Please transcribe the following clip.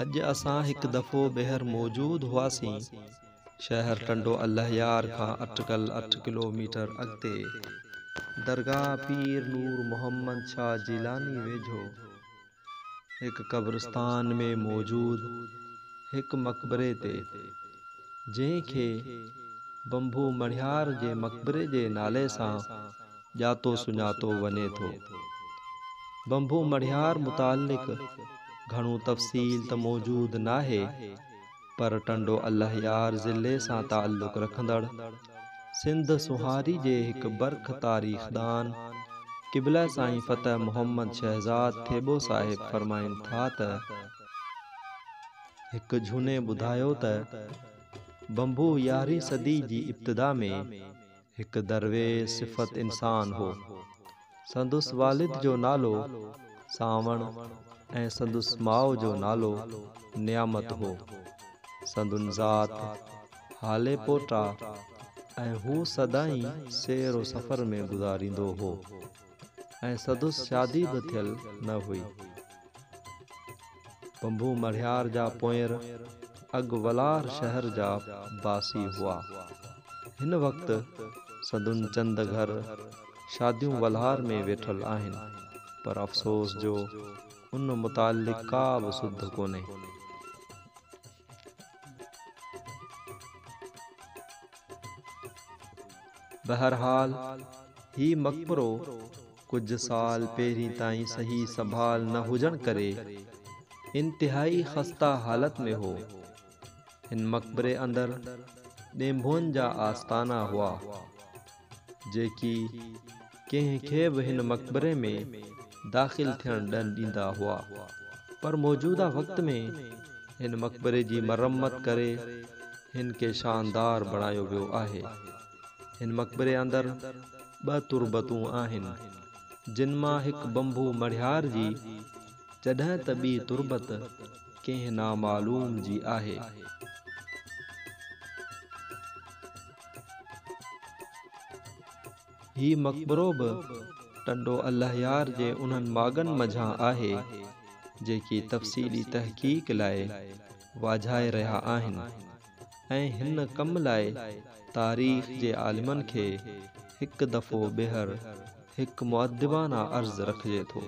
اڄ اسان هڪ دفعو ٻيهر موجود هئاسين شهر ٽنڊو الهيار کان اٽڪل اٺ ڪلو ميٽر اڳتي درگاهه پير نور محمد شاهه جيلاني ويجهو هڪ قبرستان ۾ موجود هڪ مقبري تي، جنهن کي ڀنڀو مڻهيار جي مقبري جي نالي سان ڄاتو سڃاتو وڃي ٿو. ڀنڀو مڻهيار متعلق گهڻو تفصيل ته موجود ناهي، پر ٽنڊو الهيار ضلعي سان تعلق رکندڙ سنڌ سونهاري جي هڪ برک تاريخدان قبله سائين فتح محمد شهزاد ٿيٻو صاحب فرمائن ٿا ته. هڪ جهوني ٻڌايو ته ڀنڀو يارهين صدي جي ابتدا ۾ هڪ درويش صفت انسان هو. سندس والد جو نالو سانوڻ ۽ سندس ماء جو نالو نعمت هو. سندن ذات هاليپوٽا ۽ هو سدائين سير و سفر ۾ گذاريندو هو ۽ سندس شادي به ٿيل نه هئي. ڀنڀو مڻهيار جا پوئير اڳ ولهار شهر جا باسي هئا. هن وقت سندن چند گهر شاديون ولهار ۾ ويٺل آهن، پر افسوس جو ان متعلق ڪا به سڌ ڪونهي. بهرحال هي مقبرو ڪجهه سال پهرين تائين صحيح سنڀال نه هجڻ ڪري انتهائي خسته حالت ۾ هو. هن مقبري اندر ڏينڀوئن جا آستانا هئا، جيڪي ڪنهن کي به هن مقبري ۾ داخل ٿيڻ نه ڏيندا هئا. پر موجوده وقت ۾ هن مقبري جي مرمت ڪري هن کي شاندار بڻايو ويو آهي. هن مقبري اندر ٻه تربتون آهن، جن مان هڪ ڀنڀو مڻهيار جي، جڏهن ته ٻي تربت ڪنهن نامعلوم جي آهي. هي مقبرو به ٽنڊو الهيار جي انهن ماڳن منجهان آهي، جيڪي تفصيلي تحقيق لاء واجهائي رهيا آهن ۽ هن ڪم لاء تاريخ جي عالمن کي هڪ دفعو ٻيهر هڪ مؤدبانه عرض رکجي ٿو.